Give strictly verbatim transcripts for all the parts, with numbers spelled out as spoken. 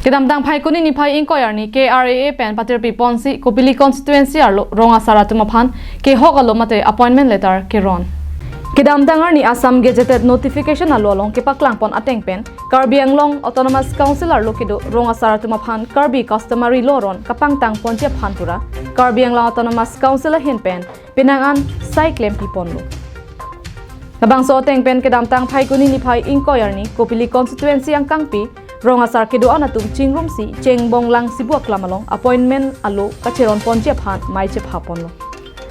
Kedamtang Phaikuni niphai ingkoi arni K R A A pen patirpi ponsi Kopili constituency arlo rong asar atum aphan kehok alo mate appointment letter keron. Kedamtang arni Assam Gazetted Notification alo along kepaklang pon ateng pen Karbi Anglong Autonomous Council arlo kedo rong asar atum aphan Karbi customary law ron kapangtang ponji aphan pura Karbi Anglong Autonomous Council ahin pen penang an sai klempi ponlo. Labangso ateng pen kedamtang Phaikuni niphai ingkoi arni Kopili constituency angkangpi rong asar kedo-an atum chingrumsi chengbong lang sibu aklam along appointment alo kacheron ponji aphan mei chepha ponlo.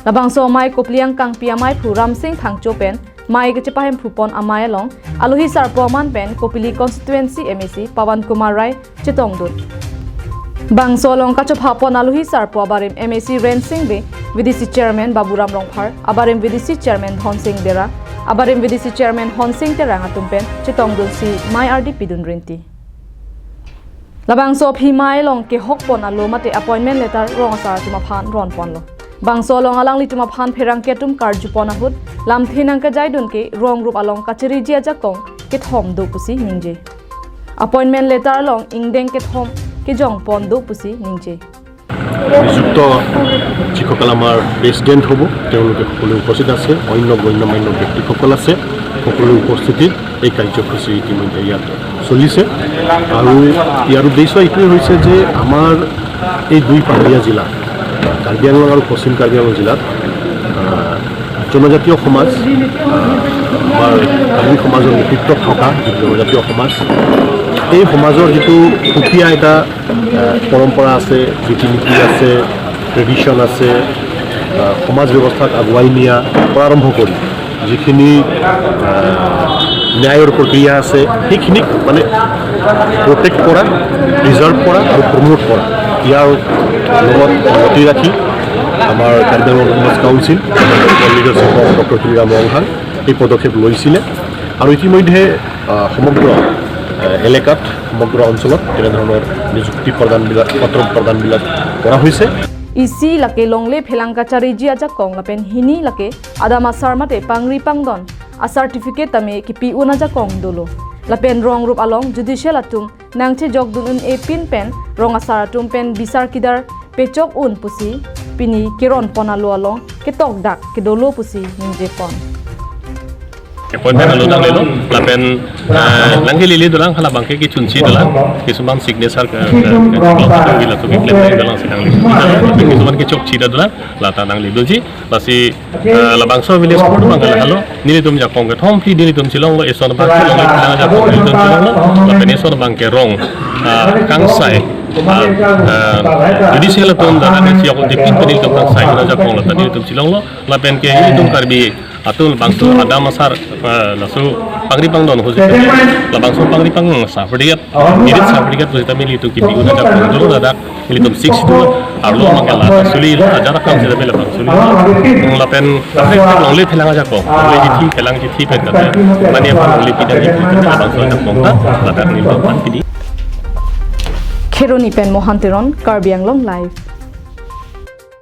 Labangso amei Kopili angkangpi ameiphu Ramsing Phangcho pen mei kachepahemphu pon amei along alohi sarpo aman pen Kopili constituency M A C Pawan Kumar Rai chetongdun. Bangso along kachopha pon alohi sarpo abarim M A C Rensing Bey, V D C Chairman Baburam Rongphar, abarim V D C Chairman Dhonsing Dera, abarim V D C Chairman Honsing Terang atum pen chetongdunsi mei ardi pidun rinti. Labangso aphi mei along kehok pon alo mate appointment letter rong asar atum aphan ron ponlo. Bangso along alanglitum aphan pherangke atum karju pon ahut lamthe nangkejaidun ke rong rup along kachariji ajakong kethom do pusi ningje. Appointment letter along ingdeng kethom kejong pon do pusi ningje. নিযুক্ত যিসকল আমাৰ প্ৰেচিডেণ্ট হ'ব, তেওঁলোকে সকলোৱে উপস্থিত আছে। অন্য গণ্যমান্য ব্যক্তিসকল আছে, সকলোৰে উপস্থিতিত এই কাৰ্যসূচী ইতিমধ্যে ইয়াত চলিছে। আৰু ইয়াৰ উদ্দেশ্য এইটোৱেই হৈছে যে আমাৰ এই দুই পাহাৰীয়া জিলা, কাৰ্বি আংলং আৰু পশ্চিম কাৰ্বি আংলং জিলাত আহ, জনজাতীয় সমাজ, আহ, আমাৰ কাৰ্বি সমাজৰ নেতৃত্বত থকা যিটো জনজাতীয় সমাজ, এই সমাজৰ যিটো সুকীয়া এটা আহ, পৰম্পৰা আছে, ৰীতি নীতি আছে, ট্ৰেডিশ্যন আছে, আহ, সমাজ ব্যৱস্থাক আগুৱাই নিয়া পৰা আৰম্ভ কৰি যিখিনি আহ, ন্যায়ৰ প্ৰক্ৰিয়া আছে, সেইখিনিক মানে প্ৰটেক্ট কৰা, প্ৰিজাৰ্ভ কৰা আৰু প্ৰমোট কৰা, ইয়াৰ লগত সংগতি ৰাখি আমাৰ কাৰ্বি আংলং অট'নমাছ কাউন্সিল লিডাৰশ্বিপৰ ডক্টৰ তুলিৰাম ৰংহাং এই পদক্ষেপ লৈছিলে। আৰু ইতিমধ্যে আহ, সমগ্ৰ আহ, এলেকাত, সমগ্ৰ অঞ্চলত তেনেধৰণৰ নিযুক্তি প্ৰদানবিলাক, পত্ৰ প্ৰদানবিলাক কৰা হৈছে। Isi lake longle phelang kachariji ajakong lapen hini lake adam asar mate pangri pangdon a certificate tame kipi un ajakong dolo. Lapen rong rup along judicial atum nangchejokdun un-e pin pen rong asar atum pen bisar kidar pechok un pusi pini keron pon alo along ketokdak kedolo pusi ningje pon. Appointment alo nanglelo, lapen eh, nangkelele dolang, halabangke kechunsi dolang, kisuman signature ke ke ke ke ke la tu keklem dolang si nanglelo, kisuman kechokchi dolang, lata nangledoji, lasi eh, labangso village court abang ke lahelo, nelitum jakong kethom phli nelitum chelonglo, eson abang chelonglo, nang jakong nelitum chelonglo, lapen eson abangke rong ah, kangsai ah, ah, judicial atum dak ane siyok dipin pen nelitum kangsai nang jakong lata nelitum chelonglo, lapen ke nelitum Karbi atum labangso adam asar ah, laso pangri pangdon ho jita labangso pangri pangdon certificate, merit certificate ho jita nelitum kipi un ajakong dolo, ladak nelitum six itu arlo mangkela suli ajar akam sida bela bang suli. Lapen kaprek tak longle phelang ajakong, longle chithi phelang chithi pen kata mane apa longle pidang chithi pen labangso ajakong ta ladak nelitum pan pidi. Kheroni pen Mohan Teron, Karbi Anglong Live.